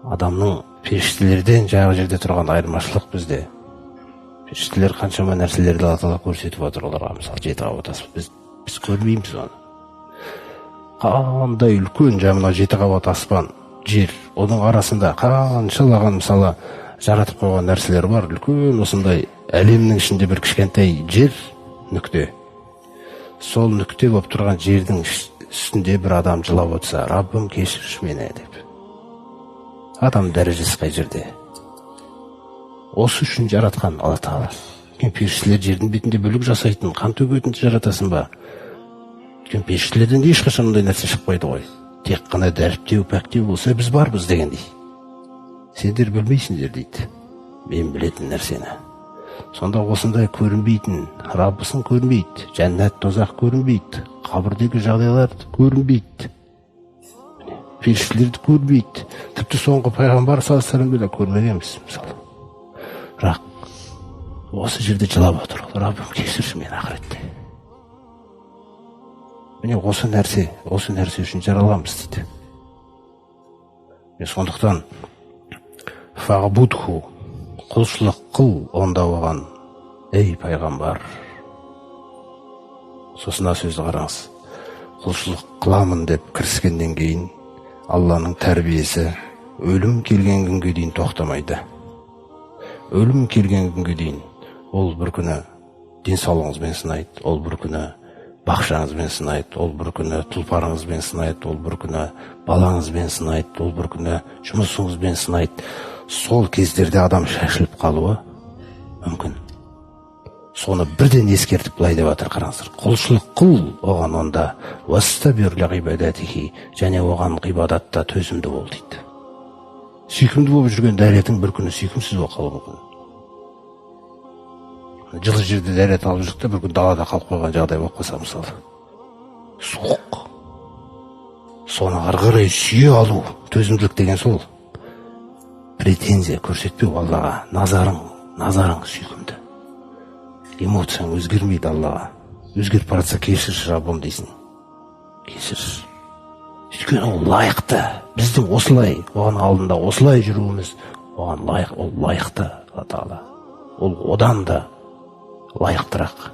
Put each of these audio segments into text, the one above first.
Адамның періштелерден жаңағы жерде тұрған айырмашылық бізде. Періштелер қаншама нәрселерді Алла тағала көрсетіп отыр оларға, мысалы, жеті қабат аспан. Біз көрмейміз оны. Қандай үлкен жаңа мынау жеті қабат аспан, жер, оның арасында қаншалаған, мысалы, жаратып қойған нәрселер бар. Үлкен осындай әлемнің ішінде бір кішкентай жер нүкте. Сол нүкте болып тұрған жердің үстінде бір адам жылап отырса, «Раббым, кешірші мені» деп. Адам дәрежесі қай жерде? Осы үшін жаратқан Алла тағала. Өйткені періштелер жердің бетінде бүлік жасайтын, қан төгетін жаратасың ба? Өйткені періштелерден де ешқашан ондай нәрсе шықпайды ғой. Тек қана дәріптеу, пәктеу болса, біз бармыз дегендей. Сендер білмейсіңдер дейді, мен білетін нәрсені. Сонда осындай көрінбейтін, Раббысын көрінбейді, жәннат, тозақ көрінбейді, қабірдегі жағдайлар көрінбейді, міне, періштелерді көрмейді, тіпті соңғы пайғамбар саллаллаху алейхи вассаламды көрмегенбіз, мысалы. Бірақ осы жерде жылап отыр ол: «Раббым, кешірші мені ақыретте». Міне, осы нәрсе, осы нәрсе үшін жаралғанбыз дейді. Міне, сондықтан фағбудху, құлшылық қыл онда оған, ей пайғамбар. Сосын мына сөзді қараңыз: құлшылық қыламын деп кіріскеннен кейін Алланың тәрбиесі өлім келген күнге дейін тоқтамайды. Өлім келген күнге дейін ол бір күні денсаулығыңызбен сынайды, ол бір күні бақшаңызбен сынайды, ол бір күні тұлпарыңызбен сынайды, ол бір күні балаңызбен сынайды, ол бір күні жұмысыңызбен сынайды. Сол кездерде адам шашылып қалуы мүмкін. Соны бірден ескертіп былай деп жатыр, қараңыздар: құлшылық қыл оған онда, уастабир лиғибадатихи, және оған ғибадатта төзімді бол дейді. Сүйкімді болып жүрген дәретің бір күні сүйкімсіз болып қалуы мүмкін. Жылы жерде дәрет алып жүрдік те, бір күні далада қалып қойған жағдай болып қалса, мысалы, суық, соны ары қарай сүйе алу, төзімділік деген сол. Претензия көрсетпеу Аллаға, назарың сүйкімді, эмоцияң өзгермейді Аллаға. Өзгеріп бара жатса, «Кешірші, Раббым» дейсің, кешірші. Өйткені ол лайықты, біздің осылай оған алдында осылай жүруіміз оған лайық, ол лайықты. Алла тағала ол одан да лайықтырақ,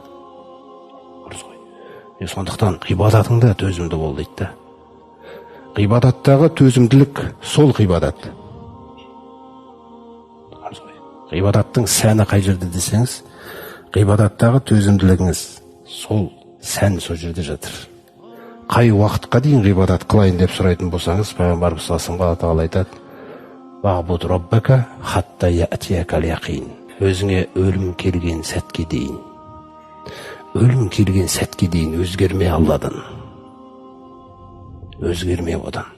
дұрыс қой. Сондықтан ғибадатыңда төзімді бол дейді да. Ғибадаттағы төзімділік сол ғибадат. Дұрыс қой. Ғибадаттың сәні қай жерде десеңіз, ғибадаттағы төзімділігіңіз, сол сән сол жерде жатыр. Қай уақытқа дейін ғибадат қылайын деп сұрайтын болсаңыз, пайғамбарымыз саллаллаху алейхи, Алла тағала айтады: «Вағбуд роббака хатта яътиякал яқин». Өзіңе өлім келген сәтке дейін, өлім келген сәтке дейін өзгерме Алладан, өзгерме одан.